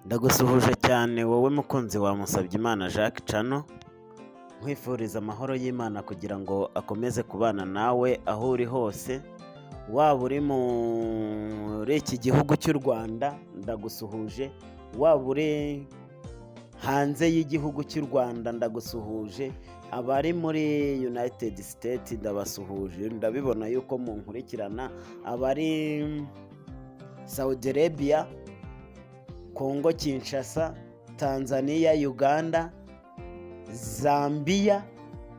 Ndagusuhuje cyane wowe mukunzi wa Musabyimana Jacques Cano, nkwifuriza amahoro y'Imana kugira ngo akomeze kubana nawe aho uri hose, waba uri muri iki gihugu cy'u Rwanda ndagusuhuje, waba uri hanze y'igihugu cy'u Rwanda ndagusuhuje, abari muri United States ndabasuhuje, ndabibona yuko munkurikirana, abari Saudi Arabia, Congo Kinshasa, Tanzania, Uganda, Zambia,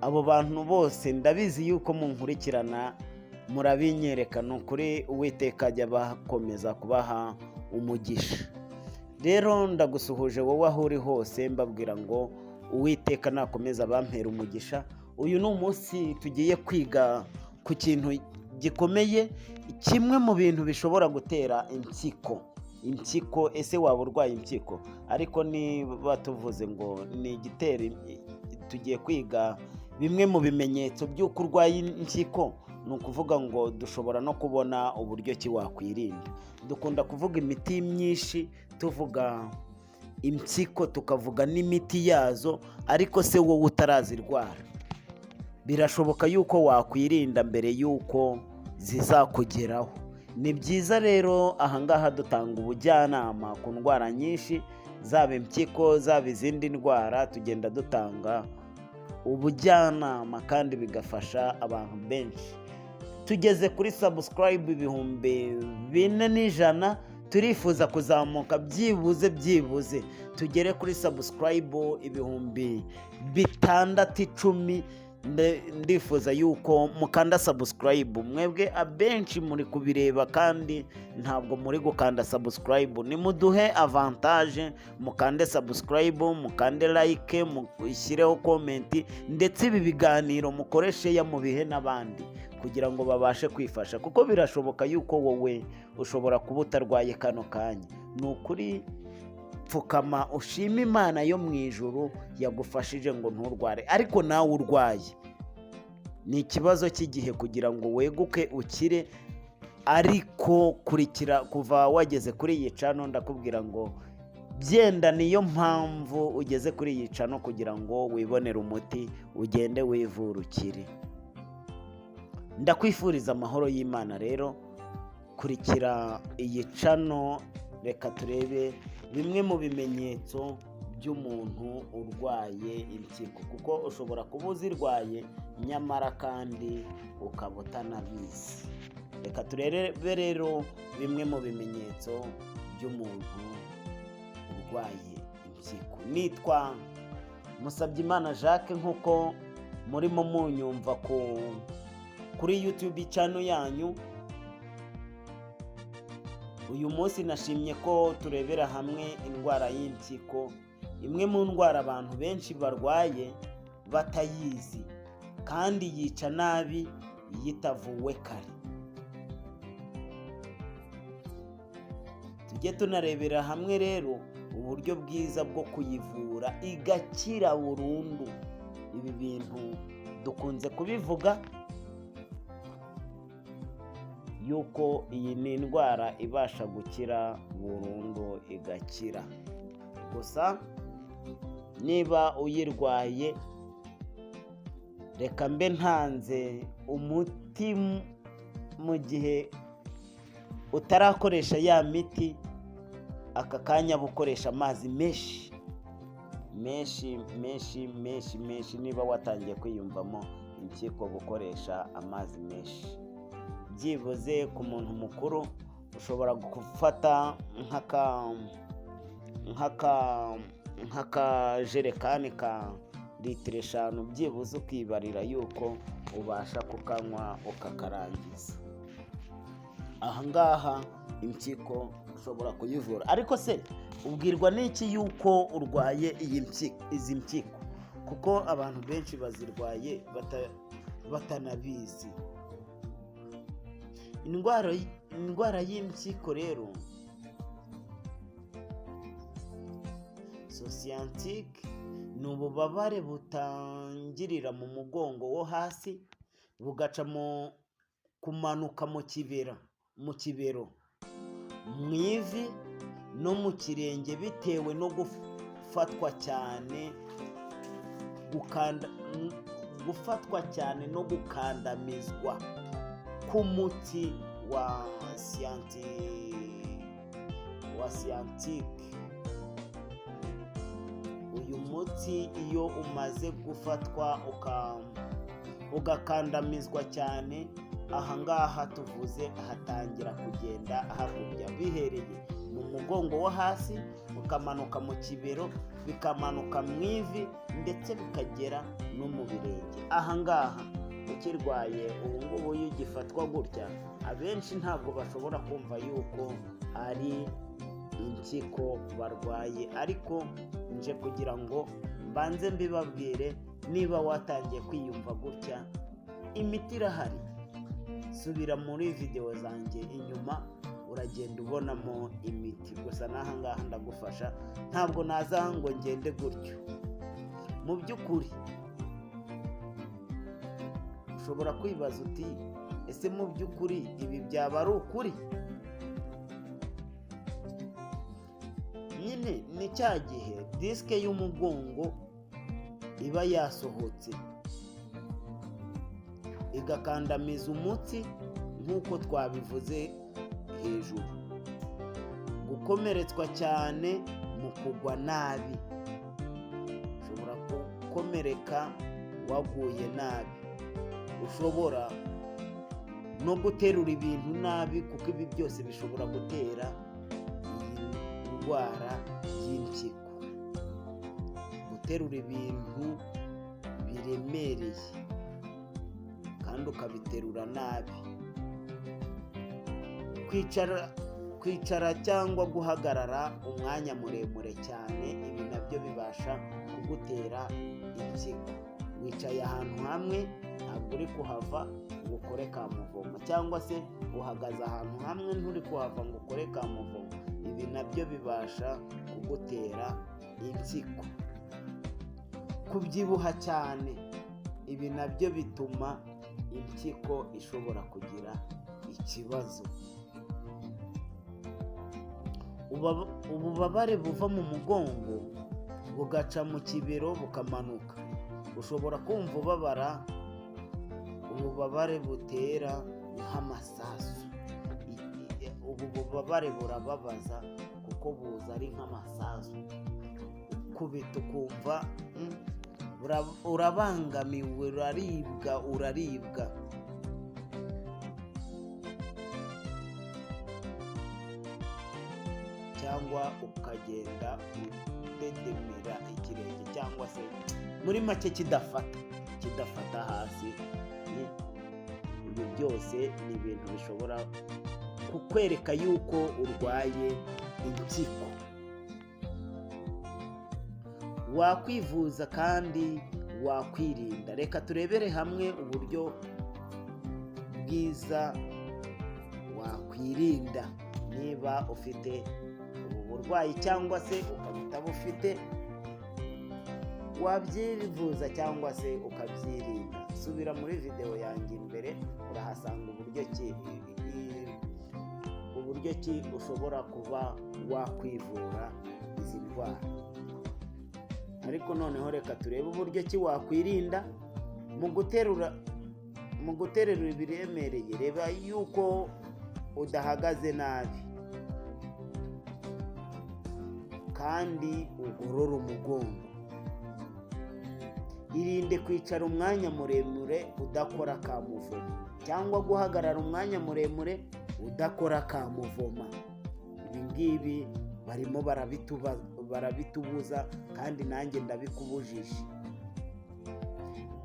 abo bantu bose ndabizi yuko munkurikirana, murabinyereka. Ni ukuri Uwiteka ajya bakomeza kubaha umugisha. Rero ndagusuhuje wowe aho uri hose, mbabwira ngo Uwiteka nakomeza abampera umugisha. Uyu ni umunsi tugiye kwiga ku kintu gikomeye, kimwe mu bintu bishobora gutera impyiko. Impyiko, ese waba urwaye impyiko? Ariko niba tuvuze ngo ni igitera, tugiye kwiga bimwe mu bimenyetso by'uko urwaye impyiko, ni ukuvuga ngo dushobora no kubona uburyo ki wakwirinda. Dukunda kuvuga imiti myinshi, tuvuga impyiko tukavuga n'imiti yazo, ariko se wowe utarazirwara, birashoboka yuko wakwirinda mbere y'uko zizakugeraho. Ni byiza rero, ahangaha dutanga ubujyanama ku ndwara nyinshi, zaba impyiko, zaba izindi ndwara, tugenda dutanga ubujyanama kandi bigafasha abantu benshi. Tugeze kuri subscribe 4100, turifuza kuzamuka byibuze tugere kuri subscribe 6000, 10. Ndifuza yuko mukanda subscribe. Mwebwe abenshi muri kubireba kandi ntabwo muri gukanda subscribe. Nimuduhe avantage, mukande subscribe, mukande like, mushyireho comment, ndetse ibi biganiro mukoreshe ya mubihe n'abandi kugira ngo babashe kwifasha, kuko birashoboka yuko wowe ushobora kuba utarwaye kano kanya. Ni ukuri, pfukama ushime Imana yo mu ijuru yagufashije ngo nturware. Ariko nawe urwaye, ni ikibazo cy'igihe kugira ngo weguke ukire. Ariko kurikira kuva wageze kuri iyi channel, ndakubwira ngo byenda niyo mpamvu ugeze kuri iyi channel, kugira ngo wibonere umuti, ugende wivure ukire. Ndakwifuriza amahoro y'Imana. Rero kurikira iyi channel, reka turebe bimwe mu bimenyetso by'umuntu urwaye impyiko, kuko ushobora kuba uzirwaye nyamara kandi ukaba utanabizi. Reka turebe rero bimwe mu bimenyetso by'umuntu urwaye impyiko. Nitwa Musabyimana Jacques, nk'uko murimo munyumva kuri YouTube channel yanyu. Uyu munsi nashimye ko turebera hamwe indwara y'impyiko, imwe mu ndwara abantu benshi barwaye batayizi, kandi yica nabi iyo itavuwe kare. Tujye tunarebera hamwe rero uburyo bwiza bwo kuyivura igakira burundu. Ibi bintu dukunze kubivuga yuko iyi ni indwara ibasha gukira burundu, igakira. Gusa niba uyirwaye, reka mbe ntanze umuti. Mu gihe utarakoresha ya miti, aka kanya bukoresha amazi menshi menshi menshi menshi menshi. Niba watangiye kwiyumvamo impyiko, gukoresha amazi menshi, byibuze ku muntu mukuru ushobora gufata nk'akajerekani ka litiro 5, byibuze ukibarira yuko ubasha kukanywa ukakarangiza. Ahangaha impyiko ushobora kuyivura. Ariko se ubwirwa n'iki yuko urwaye izi mpyiko? Kuko abantu benshi bazirwaye batanabizi. Indwara y'impyiko rero sosiyantike ni ububabare butangirira mu mugongo wo hasi, bugaca mu kumanuka mu kibero. mu ivi no mu kirenge bitewe no gufatwa cyane, gukanda, gufatwa cyane no gukandamizwa k'umutsi wa sciatique. Uyu mutsi iyo umaze gufatwa ugakandamizwa cyane, ahangaha tuvuze hatangira kugenda hakurya, bihereye mu mugongo wo hasi, ukamanuka mu kibero, bikamanuka mu ivi, ndetse bikagera no mu birenge. Ahangaha ukirwaye ubu ngubu, iyo ugifatwa gutya, abenshi ntabwo bashobora kumva yuko ari impyiko barwaye, ariko nje kugira ngo mbanze mbibabwire. Niba watangiye kwiyumva gutya, imiti irahari. Subira muri videwo zanjye inyuma, uragenda ubonamo imiti. Gusa n'aha ngaha ndagufasha, ntabwo naza ngo ngende gutyo. Mu by'ukuri ushobora kwibaza uti: "Ese mu by'ukuri ibi byaba ari ukuri?" Nyine ni cya gihe disike y'umugongo iba yasohotse, igakandamiza umutsi nk'uko twabivuze hejuru. Gukomeretswa cyane mu kugwa nabi, ushobora gukomereka waguye nabi, ushobora no guterura ibintu nabi, kuko ibi byose bishobora gutera iyi ndwara y'impyiko. Guterura ibintu biremereye kandi ukabiterura nabi, kwicara cyangwa guhagarara umwanya muremure cyane, ibi nabyo bibasha kugutera impyiko. Wicaye ahantu hamwe, ntabwo uri kuhava ngo ukore ka mouvement, cyangwa se uhagaze ahantu hamwe, nturi kuhava ngo ukore ka mouvement, ibi nabyo bibasha kugutera impyiko. Kubyibuha cyane, ibi nabyo bituma impyiko ishobora kugira ikibazo. Ububabare buva mu mugongo bugaca mu kibero bukamanuka, ushobora kumva ubabara, ububabare butera nk'amasasu. Ubu bubabare burababaza kuko buza ari nk'amasasu, ukubita ukumva urabangamiwe, uraribwa, uraribwa. Cyangwa ukagenda udedemera ikirenge, cyangwa se muri make kidafata hasi. Ibi byose ni ibintu bishobora kukwereka yuko urwaye impyiko. Wakwivuza kandi wakwirinda. Reka turebere hamwe uburyo bwiza wakwirinda niba ufite ubu burwayi, cyangwa se ukaba utabufite, wabyivuza cyangwa se ukabyirinda. Subira muri videwo yanjye imbere, urahasanga uburyo ki ushobora kuba wakwivura izi ndwara. Ariko noneho reka turebe uburyo ki wakwirinda. Mu guterura ibiremereye, reba yuko udahagaze nabi kandi ugorora umugongo. Irinde kwicara umwanya muremure udakora ka mouvement, cyangwa guhagarara umwanya muremure udakora ka mouvement. Ibi ngibi barimo barabitubuza, kandi nanjye ndabikubujije.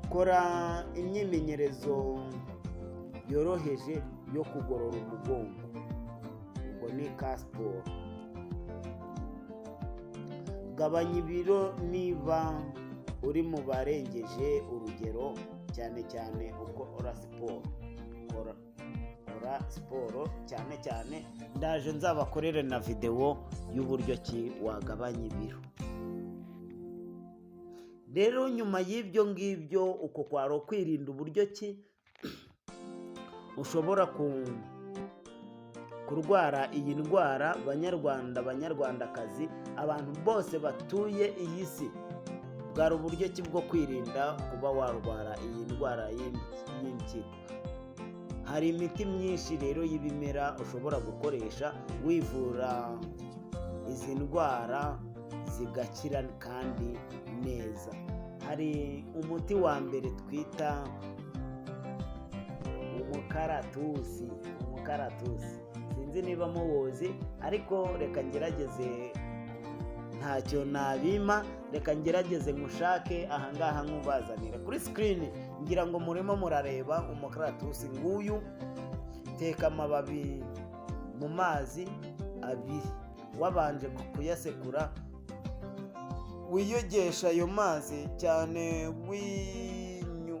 Kora imyimenyerezo yoroheje yo kugorora umugongo, ubwo ni ka siporo. Gabanya ibiro niba uri mu barengeje urugero, cyane cyane ukora siporo. Kora siporo cyane cyane. Ndaje nzabakorere na videwo y'uburyo ki wagabanya ibiro. Rero nyuma y'ibyo ngibyo, uko kwari ukwirinda, uburyo ki ushobora Kurwara iyi ndwara, Banyarwanda, Banyarwandakazi, abantu bose batuye iyi si, bwari uburyo ki bwo kwirinda kuba warwara iyi ndwara y'impyiko. Hari imiti myinshi rero y'ibimera ushobora gukoresha wivura izi ndwara zigakira kandi neza. Hari umuti wa mbere twita umukaratusi. Umukaratusi sinzi niba muwuzi, ariko reka ngerageze, ntacyo nabima, reka ngerageze nkushake ahangaha nkubazanire kuri screen. Ngira ngo murimo murareba umukaratusi nguyu. Teka amababi mu mazi abiri wabanje kuyasekura, wiyogesha ayo mazi cyane winyu.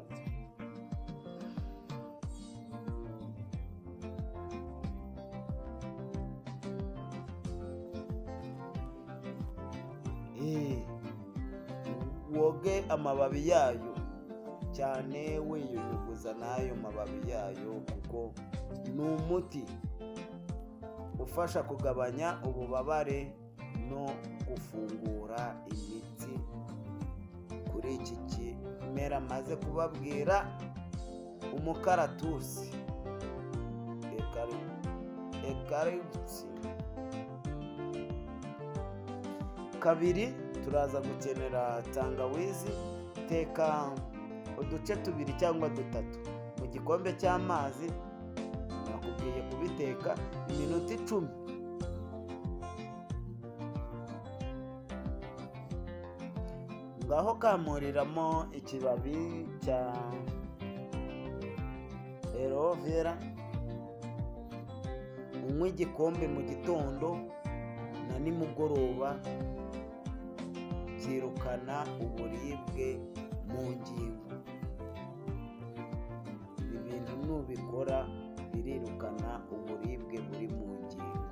Woge amababi yayo cyane, wiyunyuguza n'ayo mababi yayo, kuko ni umuti ufasha kugabanya ububabare no gufungura imitsi. Kuri iki kimera maze kubabwira, umukaratusi, eucalyptus. Kabiri, turaza gukenera tangawizi. Teka uduce tubiri cyangwa dutatu mu gikombe cy'amazi, nakubwiye kubiteka iminota 10. Ngaho kamuriramo ikibabi cya aloe vera, unywe igikombe mu gitondo na nimugoroba, byirukana uburibwe mu ngingo. Ibi bintu nubikora birirukana uburibwe buri mu ngingo.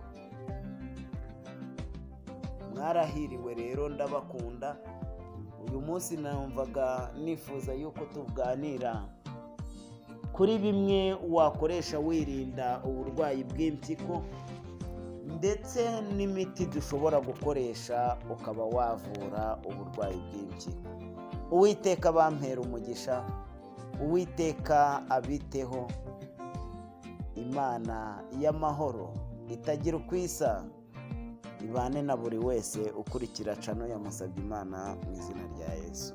Mwarahiriwe rero, ndabakunda. Uyu munsi numvaga nifuza yuko tuganira kuri bimwe wakoresha wirinda uburwayi bw'impyiko, ndetse n'imiti dushobora gukoresha ukaba wavura uburwayi bw'impyiko. Uwiteka bampera umugisha, Uwiteka abiteho. Imana y'amahoro itagira uko isa ibane na buri wese ukurikira channel ya Musabyimana mu izina rya Yesu.